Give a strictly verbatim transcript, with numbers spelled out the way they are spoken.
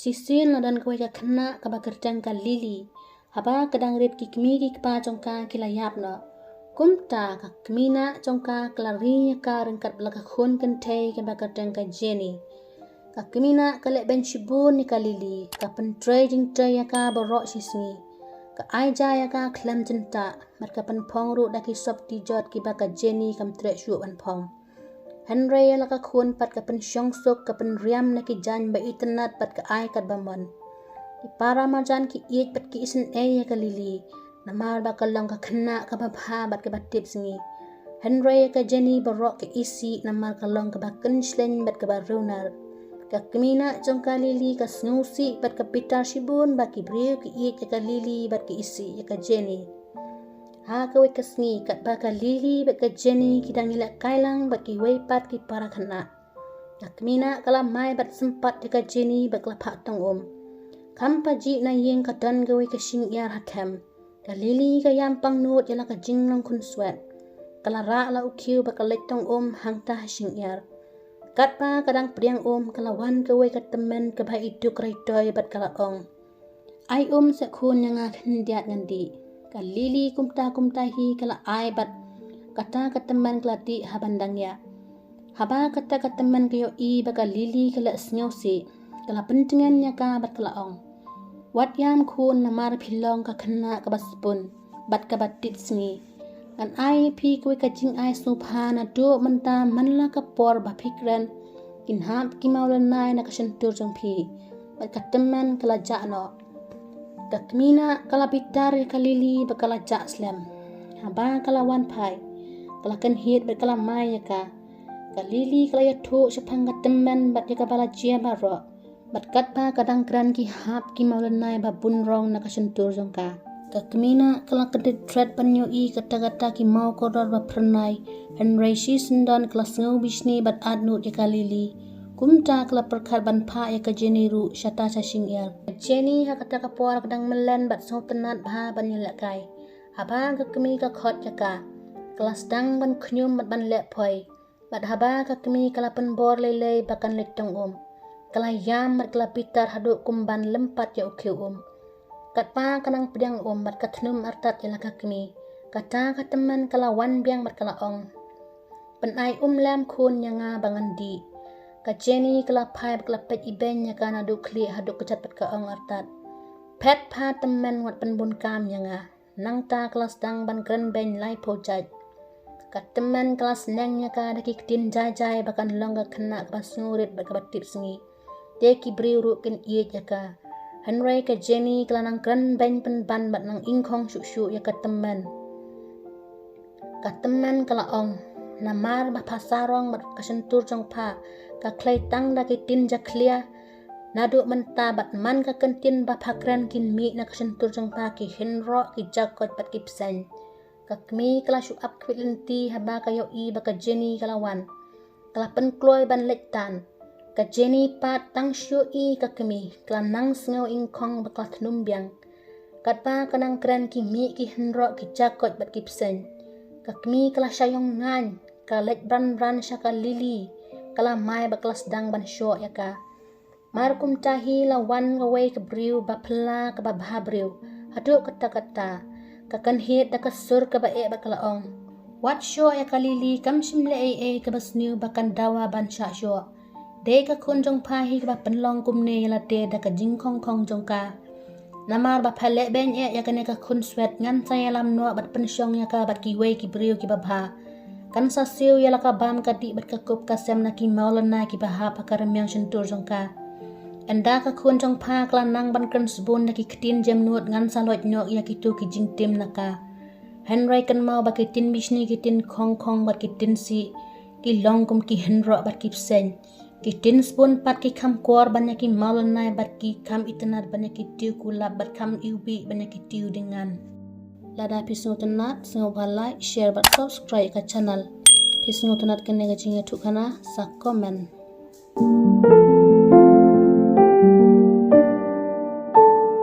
Shisien la don kawei ka khynnah kaba kyrteng ka Lily. Haba ka dang rit ki kmie ki kpa jong ka ki la ïap noh. Kumta ka kmie nah jong ka ka la ri ïa ka ryngkat bad la ka khun kynthei kaba kyrteng ka Jenny. Ka kmie nah ka leh beiñ shibun ïa ka Lily, ka pyntrei jingtrei ïa ka baroh shi sngi. Ka ai ja ïa ka khlem jyntah, bad ka pynphong ruh da ki sop ki jot kiba ka Jenny kam treh shuh ban phong. Hynrei ïa la ka khun pat ka pynshong suk, ka pynriam na ki jaiñ ba itynnad bad ka ai katba mon. Ki para marjan ki ïeit bad ki isynei ïa ka Lily, namar ba ka long ka khynnah kaba bha bad kaba tipsngi. Hynrei ïa ka Jenny baroh ka isih namar ka long kaba kynshlei bad kaba riewnar. Ka kmie nah jong ka Lily ka sngewsih bad ka bitar shibun ba ki briew ki ïeit ïa ka Lily bad ki isih ïa ka Jenny. Ha kawei ka sngi katba ka Lily bad ka Jenny ki dang ïalehkai lang bad kiwei pat ki para khynnah, ka kmie nah ka la mai bad sympat ïa ka Jenny bad ka la phah tong um. Kham pajih na ïing ka don kawei ka shyngiar ha them. Ka Lily ka ïam pangnud ïa la ka jinglong khunswet. Ka la rah la u khiew bad ka leit tong um hangta ha shyngiar. Katba ka dang pdiang um ka la wan kawei ka tymmen kaba i duk raitoi bad ka la ong, "Ai um seh khun ïa nga khyndiat ngan dih." Ka Lily kumta kumta hi ka la ai bad kata ka tymmen ka la dih ha ban dang ïa. Haba kata ka tymmen ka ïohi ba ka Lily ka leh sngewsih, ka la pyntngen ïa ka bad ka la ong, "Wat ïam khun namar phi long ka khynnah kaba sbun bad kaba tipsngi. Ngan ai phi kawei ka jingai sngewbha naduh mynta man la ka por ba phi kren, kin hap ki mawlynnai na ka shyntur jong phi." Bad ka tymmen ka la jah noh. Ka kmie nah ka la bitar ïa ka Lily bad ka la jah slem. Haba ka la wan phai, ka la kynhied bad ka la mai ïa ka. Ka Lily ka la ïathuh shaphang ka tymmen bad ïa kaba la jia baroh. Bad katba ka dang kren ki hap ki mawlynnai ba bun rong na ka shyntur jong ka. Ka kmie nah ka la kyndit tret ban ïohi kata kata ki mawkordor ba phyrnai. Hynrei shisyndon ka la sngew bishni bad adnud ïa ka Lily. Kumta ka la pyrkhat ban phah ïa ka Jenny ruh shata sha shyngiar. Ka Jenny ha kata ka por ka dang mlien bad sngewtynnad bha ban ïalehkai. Haba ka kmie ka khot ïa ka, ka la sdang ban khñium bad ban leh poi. Bad haba ka kmie ka la pynbor lei lei ba kan leit tong um, ka la ïam bad ka la bitar haduh kumban lympat ïa u khiew um. Katba ka nang pdiang um bad ka thnum artat ïa la ka kmie, kata ka tymmen ka la wan biang bad ka la ong, "Pynai um lem khun ïa nga ba ngan dih." Ka Jenny ka la phai bad ka la peit ibeiñ ïa ka naduh khlieh haduh kjat bad ka ong artat, "Phet pha tymmen, wat pynbun kam ïa nga." Nangta ka la sdang ban kren beiñ laiphew jait. Ka tymmen ka la sneng ïa ka da ki ktien jai jai ba kan long ka khynnah kaba sngewrit bad kaba tipsngi. Te ki briew ruh kin ïeit ïa ka. Hynrei ka Jenny ka la nang kren beiñ pynban bad nang ingkhong shuh shuh ïa ka tymmen. Ka tymmen ka la ong, "Namar ba pha sarong bad ka shyntur jong pha ka khlei tang da ki ktien jakhlia, naduh mynta bad man ka ktien ba pha kren kin mih na ka shyntur jong pha ki hynroh, ki jakoit bad ki bseiñ." Ka kmie ka la shu ap khwit lynti haba ka ïohi ba ka Jenny ka la wan. Ka la pynkloi ban leit tan. Ka Jenny pat tang shu ïohi ka kmie, ka la nang sngew ingkhong bad ka la thnum biang. Katba ka nang kren ki mih ki hynroh, ki jakoit bad ki bseiñ. Ka kmie ka la shah ïong ngaiñ, ka la leit bran bran sha ka Lily, ka la mai bad ka la sdang ban shoh ïa ka. Mar kumta hi la wan kawei ka briew ba phylla kaba bha briew. Haduh katta katta, ka kynhied da ka sur kaba eh bad ka la ong, "Wat shoh ïa ka Lily, kam shym leh ei ei kaba sniew ba kan dawa ban shah shoh. Dei ka khun jong pha hi kaba pynlong kumne ïa lade da ka jingkhong khong jong ka. Namar ba pha leh beiñ eh ïa kane ka khunswet, ngan sa ïalam noh bad pynshong ïa ka bad kiwei ki briew kiba bha. Kan sa siew ïa la ka bam ka dih bad ka kup ka sem na ki mawlynnai kiba hap ha ka rmiang shyntur jong ka. Ynda ka khun jong pha ka la nang ban kren sbun da ki ktien jemnud, ngan sa loit noh ïa kitu ki jingtim na ka." Hynrei kynmaw ba ki ktien bishni, ki ktien khong khong bad ki ktien sih ki long kum ki hynroh bad ki bseiñ. Ki ktien sbun pat ki kham kor ban ïa ki mawlynnai bad ki kham itynnad ban ïa ki tiew kulap bad kham iwbih ban ïa ki tiew dyngan. Lada phi sngewtynnad, sngewbha like, share bad subscribe ka channel. Phi sngewtynnad kane ka jingïathuhkhana, sa comment.